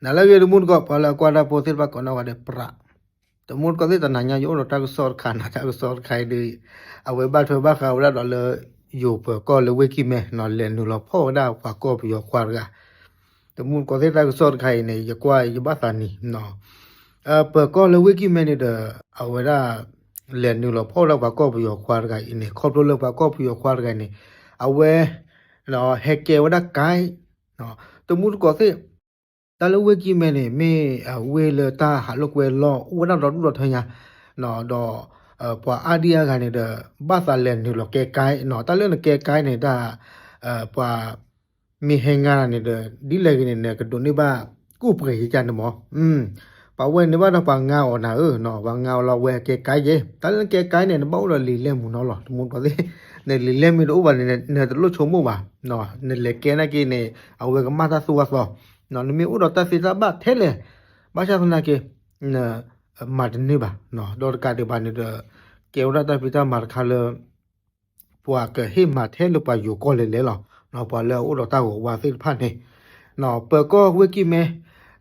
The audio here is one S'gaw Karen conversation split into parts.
နၤလၢအဂ့ၤ တမူတကိး ပှၤလၢအကွၢ်တၢ်ဖိသ့ၣ်တဖၣ်ကိးနီၢ်ဂၤဒဲး ပြး တမူတကိးသ့ၣ် တနၤညါယအိၣ်ဒီးတၢ်ကစီၣ်တခါန့ၣ် တၢ်ကစီၣ်တခါအံၤဒီး အဝဲဘၣ်ထွဲဘၣ်ဃးဝဲဒၣ်ဒီးလၢ ယိၤပၢၤကီၢ်လၢဝ့ၢ်ကံၢ်မဲနီၤ လဲၤနုာ်လီၤဖီၣ်ဝဲဒၣ်ပှၤကီၢ်ပယီၤခွါတဂၤ တမူတကိးသ့ၣ် တၢ်ကစီၣ်တခါအံၤန့ၣ် ယကွၢ်ယဘၣ်သးနံၤ ပၢၤကီၢ်လၢဝ့ၢ်ကံၢ်မဲန့ၣ်ဒီး အဝဲဒၣ် လဲၤနုာ်လီၤဖီၣ်ဝဲဒၣ်ပှၤကီၢ်ပယီၤခွါတဂၤအံၤန့ၣ် ခီဖျိလၢပှၤကီၢ်ပယီၤခွါတဂၤန့ၣ် အဝဲ ဟဲကဲဝဲဒၣ်ကါ တမူတကိးသ့ၣ် တၢ်လၢဝ့ၢ်ကံၢ်မဲန့ၣ် မ့ၢ်အဝ့ၢ်လၢတၢ်ဟးလိာ်ကွဲလီၢ် အိၣ်ဝဲဒၣ်ဒီဒူၣ်ဒီထၢညါ ဒီး ပှၤအါဒံအါဂၤန့ၣ်ဒီး ဘၣ်သးလဲၤနုာ်လီၤကဲကါနီၤ တၢ်လၢနကဲကါန့ၣ် တၢ် ပှၤ မ့ၢ်ဟဲငါန့ၣ်ဒီး ဒ်လဲၣ်ဂ့ၤန့ၣ် နကဒိးန့ၢ်ဘၣ် ကူၣ်ပှဲၤယကန့ၣ်မး ပှၤဝဲန့ၣ်ဘၣ်ဒီးပှၤငါအီၤနၤဧၢ ပှၤငါအီၤလီၤဝဲကဲကါယဲ တၢ်လၢနကဲကါန့ၣ် နဘၣ်အိၣ်ဒီးလံာ်လဲၢ်မူနီၤလီၤ တမူတကိးသ့ၣ် နလံာ်လဲၢ်မ့ၢ်တအိၣ်ဘၣ်န့ၣ် နတလိၣ်ဆိကမိၣ်ဘၣ် နလဲၤကဲနာ်က့န့ၣ် အဝဲကမၣ်တၢ်သူၣ်ဝဲသီ နမ့ၢ်အိၣ်ဒီးတၢ်သ့တၢ်ဘၣ်ထဲလဲၣ် ဘၣ်ဆၣ်သနာ်က့ န မၤတန့ၢ်ဘၣ် ဒီးတကးဒံးဘၣ်န့ၣ်ဒီး ကဲဝဲဒၣ်တၢ်ဖံးတၢ်မၤတခါလၢ ပှၤကဟ့ၣ်မၤထဲလၢပှၤယိၤကီၢ်လဲၤလဲၤလီၤ ပှၤလၢအအိၣ်ဒီးတၢ်ဂီၤဝါသ့ၣ်တဖၣ်န့ၣ် ပၢၤကီၢ်ဝ့ၢ်ကံၢ်မဲ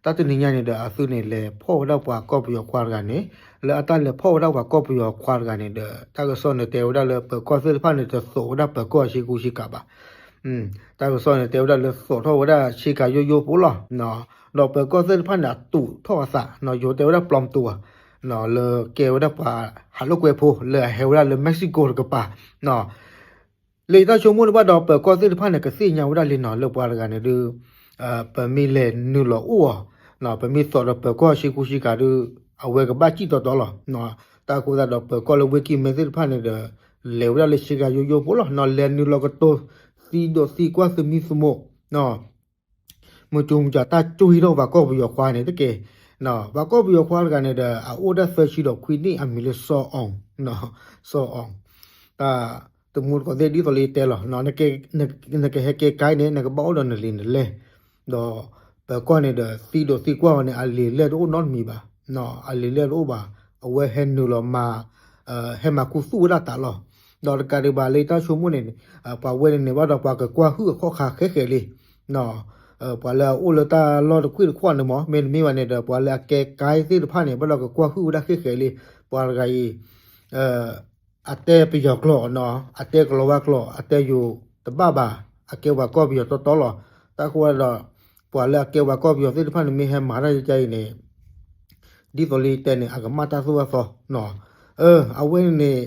တၢ်တနံၤညါန့ၣ်ဒီး အသုန့ၣ်လဲၤဖီၣ်ဝဲဒၣ်ပှၤကီၢ်ပယီၤခွါတဂၤန့ၣ် လၢအတၢ်လဲၤဖီၣ်ဝဲဒၣ်ပှၤကီၢ်ပယီၤခွါတဂၤန့ၣ်ဒီး တၢ်ကစီၣ်န့ၣ်တဲဝဲဒၣ်လၢပၢၤကီၢ်သ့ၣ်တဖၣ်န့ၣ် တသိးဝဲဒၣ်ပၢၤကီၢ်ဆ့ကူဆ့ကၤဘၣ် တၢ်ကစီၣ်န့ၣ်တဲဝဲဒၣ်လၢသိးထီၣ်ဝဲဒၣ်ဆ့ကၤယိယိဖိလီၤ ဒီးပၢၤကီၢ်သ့ၣ်တဖၣ်န့ၣ် အတူးထီၣ်အသး ယိၤတဲဝဲဒၣ်ပျီမတူး လၢကဲဝဲဒၣ်ပှၤဟးလိာ်ကွဲဖိ လၢအဟဲဝဲဒၣ်လၢ Mexico တကပၤ လၢယတၢ်ဆိကမိၣ်န့ၣ်ဘၣ်ဒီး ပၢၤကီၢ်သ့ၣ်တဖၣ်န့ၣ် ကသ့ၣ်ညါဝဲဒၣ်လံနီၤ လၢပှၤတဂၤန့ၣ်ဒီး ပမ့ၢ်လဲၤနုာ်လီၤအိၣ်အီၤ ပမ့ၢ်သိးဒီးပၢၤကီၢ်ဆ့ကူဆ့ကၤဒီး အဝဲကဘၣ်စံၣ်တီတီလီၤ တၢ်အဃိသတးဒီး ပၢၤကီၢ်လၢဝ့ၢ်ကံၢ်မဲသ့ၣ်တဖၣ်န့ၣ်ဒီး လဲၤဝဲဒၣ်လၢဆ့ကၤယိယိဖိလီၤ လဲၤနုာ်လီၤကတိၤ သံဒိးသံကွၢ်သမံသမိး မုၢ်တူမုၢ်ကြၢးတၢ်ကၠိဟံးထီၣ်ပှၤကီၢ်ပယီၤခွါန့ၣ်တက့ၢ် ပှၤကီၢ်ပယီၤခွါတဂၤန့ၣ်ဒီး အအိၣ်ဒၣ်သၢဆံဒီးခွံနံၣ် အမံၤလၢစီၤအီၤ စီၤအီၤ တၢ်တမူတကိးသ့ၣ် ဒ်သိးလၢယတဲလီၤ နကဟဲကဲကါန့ၣ် နကဘၣ်အိၣ်ဒီးနလံာ်နလဲၢ် ဒီးပၢၤကီၢ်န့ၣ်ဒီး သံဒိးသံကွၢ်အီၤန့ၣ် အလံာ်လဲၢ်တအိၣ်နီတမံၤဘၣ် အလံာ်လဲၢ်တအိၣ်ဘၣ် အဝဲဟဲနုာ်လီၤမၤ ဟဲမၤခူသူၣ်ဝဲဒၣ်တၢ်လီၤ ဒီးတကးဒံးဘၣ်လၢယတၢ်ဆိကမိၣ်န့ၣ် ပှၤဝဲန့ၣ်န့ၣ်ဘၣ်ဒီးပှၤကကွၢ်ဟုၣ်အခီၣ်ခါဃဲဃဲလံ ပှၤလၢအအိၣ်လၢတၢ်လီၢ်တကွံာ်တကွီၢ်န့ၣ်မး မ့တမ့ၢ်ဘၣ်န့ၣ်ဒီး ပှၤလၢအကဲကါသ့ၣ်တဖၣ်န့ၣ် ဘၣ်ဒီးကကွၢ်ဟုၣ်ဝဲဒၣ်ဃဲဃဲလံ ပှၤတဂၤအံၤ အတဲပယီၤကျိာ်နီၤ အတဲကလီၤဝါကျိာ် အတဲယိၤတဘၣ်ဘၣ် အကဲပှၤကီၢ်ပယီၤတီတီလီၤ တၢ်ဃိသတးဒီး ပှၤလၢအကဲပှၤကီၢ်ပယီၤသ့ၣ်တဖၣ်န့ၣ် မ့ၢ်ဟဲမၤတၢ်ယကါအံၤန့ၣ် ဒ်သိးလၢယတဲန့ၣ် အကမၣ်တၢ်သူၣ်ဝဲသီ အဝဲန့ၣ်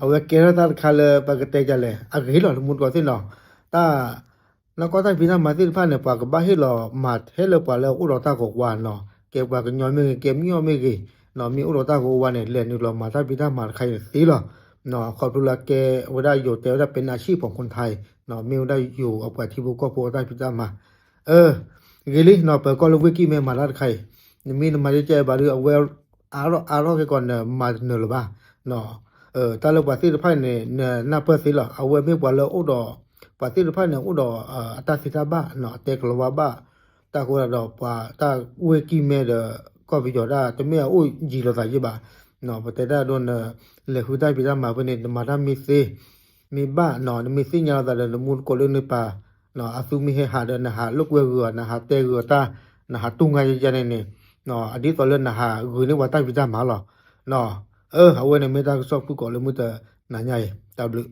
အဝဲကဲထီၣ်တၢ်တခါလၢပကတဲဒ်လဲၣ် အဂ့ၤလီၤ တမူတကိးသ့ၣ်နီၤ တၢ် နီၢ်ကီၢ်တၢ်ဖံးတၢ်မၤသ့ၣ်တဖၣ်န့ၣ် ပှၤကဘၣ်ဟ့ၣ်လီၤမၤထဲလၢပှၤလၢအအိၣ်ဒီးတၢ်ဂီၤဝါနီၤ ကဲပှၤကညီမ့ၢ်ဂ့ၤ ကဲမုၢ်အီၣ်မ့ၢ်ဂ့ၤ မ့ၢ်အိၣ်ဒီးတၢ်ဂီၤဝါန့ၣ် လဲၤနုာ်လီၤမၤတၢ်ဖံးတၢ်မၤတခါအံၤန့ၣ်သ့လီၤ ခီဖျိလၢကဲဝဲဒၣ်ယိၤတဲဝဲဒၣ် ပနၢၤဆံၣ်ဖိခွန်ထါအံၤ မ့ၢ်ဝဲဒၣ်ယိၤအပှၤထံဖိကီၢ်ဖိအတၢ်ဖံးတၢ်မၤ ဂ့ၤလံနီၤ ပၢၤကီၢ်လၢဝ့ၢ်ကံၢ်မဲမၤတၢ်တခါအံၤ နမ့ၢ်နမၤဒ်ကဲဘၣ်ဒီး အဝဲအါထီၣ်အါထီၣ်က့ၤကီးနမၤတနၢၤလၢၤဘၣ် တၢ်လၢပှၤသ့ၣ်တဖၣ်န့ၣ် နနၢ်ပၢၢ်သ့လီၤ အဝဲမ့ၢ်ပှၤလၢအိၣ်ဒီး ပှၤသ့ၣ်တဖၣ်န့ၣ် အိၣ်ဒီး အတၢ်သ့တၢ်ဘၣ် အတဲကလီၤဝါဘၣ် တၢ်ဃိသတးဒီးပှၤတၢ်ဝ့ၢ်ကံၢ်မဲဒီး ကီၢ်ပယီၤတၢ်တမ့ၢ်အအိၣ်ယံၤလိာ်သးယံၤဘၣ် ပတဲတၢ်ဒိန လဲၤဃုတၢ်ဖံးတၢ်မၤဖဲန့ၣ် နမၤတၢ်မ့ၢ်သ့ မ့ၢ်ဘၣ်နီၤ နမ့ၢ်သ့ၣ်ညါလိာ်သးဒီး နမူတကိးလၢနပၢ် အသုမ့ၢ်ဟဲဟးဒီး နဟးလိာ်ကွဲဂုၤအီၤ နဟးတဲဂုၤအီၤတၢ် နဟးတူၢ်ငါယဲယဲန့ၣ်န့ၣ် အဒ်သိးလၢနဟးဂုာ်န့ၢ်ပှၤတၢ်ဖံးတၢ်မၤလီၤ အဝဲန့ၣ်မ့ၢ်တၢ်ကစီၣ်ဖုၣ်ကိာ်လၢမုၢ်တနၤညါအံၤ တၢ်ဘျုး